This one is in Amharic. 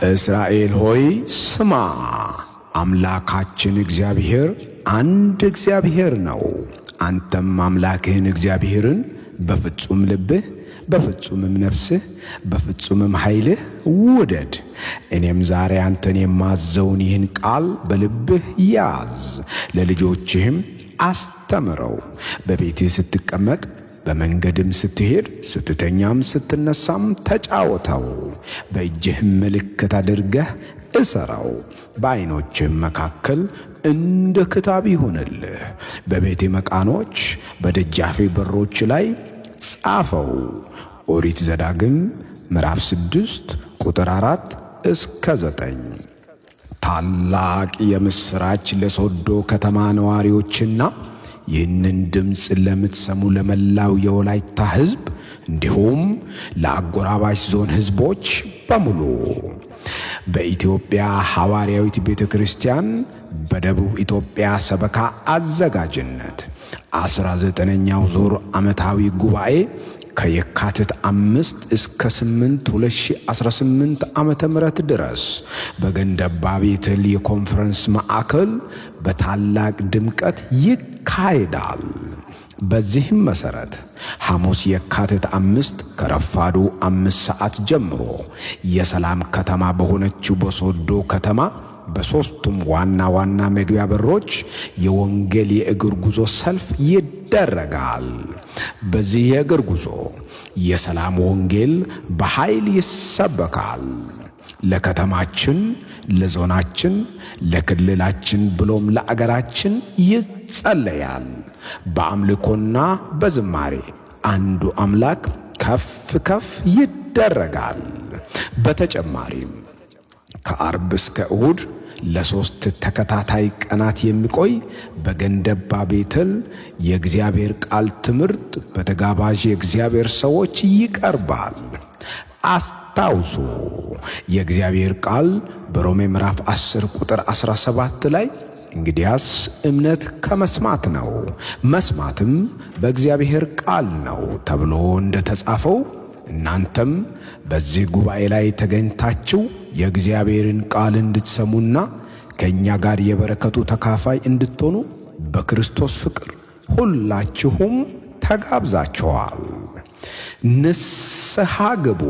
እስራኤል ሆይ ስማ፣ አምላካችን እግዚአብሔር አንድ እግዚአብሔር ነው። አንተም አምላክህን እግዚአብሔርን በፍጹም ልብህ፣ በፍጹምም ነፍስህ፣ በፍጹምም ኃይልህ ውደድ። እኔም ዛሬ አንተን የማዘውን ይህን ቃል በልብህ ያዝ፣ ለልጆችህም አስተምረው። በቤትህ ስትቀመጥ፣ በመንገድም ስትሄድ፣ ስትተኛም ስትነሳም ተጫወተው። በእጅህም ምልክት አድርገህ እሰረው፣ በዓይኖችህም መካከል እንደ ክታብ ይሁንልህ። በቤቴ መቃኖች በደጃፌ በሮች ላይ ጻፈው። ኦሪት ዘዳግም ምዕራፍ 6 ቁጥር 4 እስከ 9። ታላቅ የምሥራች ለሶዶ ከተማ ነዋሪዎችና ይህንን ድምፅ ለምትሰሙ ለመላው የወላይታ ሕዝብ እንዲሁም ለአጎራባች ዞን ሕዝቦች በሙሉ፣ በኢትዮጵያ ሐዋርያዊት ቤተ ክርስቲያን በደቡብ ኢትዮጵያ ሰበካ አዘጋጅነት 19ኛው ዙር ዓመታዊ ጉባኤ ከየካቲት 5 እስከ 8 2018 ዓመተ ምህረት ድረስ በገንደባ ቤተል የኮንፈረንስ ማዕከል በታላቅ ድምቀት ይካሄዳል። በዚህም መሰረት ሐሙስ የካቲት 5 ከረፋዱ 5 ሰዓት ጀምሮ የሰላም ከተማ በሆነችው በሶዶ ከተማ በሦስቱም ዋና ዋና መግቢያ በሮች የወንጌል የእግር ጉዞ ሰልፍ ይደረጋል። በዚህ የእግር ጉዞ የሰላም ወንጌል በኃይል ይሰበካል። ለከተማችን፣ ለዞናችን፣ ለክልላችን ብሎም ለአገራችን ይጸለያል። በአምልኮና በዝማሬ አንዱ አምላክ ከፍ ከፍ ይደረጋል። በተጨማሪም ከአርብ እስከ እሁድ ለ3 ተከታታይ ቀናት የሚቆይ በገንደባ ቤተል የእግዚአብሔር ቃል ትምህርት በተጋባዥ የእግዚአብሔር ሰዎች ይቀርባል። አስታውሱ፣ የእግዚአብሔር ቃል በሮሜ ምዕራፍ 10 ቁጥር 17 ላይ እንግዲያስ እምነት ከመስማት ነው፣ መስማትም በእግዚአብሔር ቃል ነው ተብሎ እንደተጻፈው፣ እናንተም በዚህ ጉባኤ ላይ ተገኝታችሁ የእግዚአብሔርን ቃል እንድትሰሙና ከእኛ ጋር የበረከቱ ተካፋይ እንድትሆኑ በክርስቶስ ፍቅር ሁላችሁም ተጋብዛችኋል። ንስሐ ግቡ።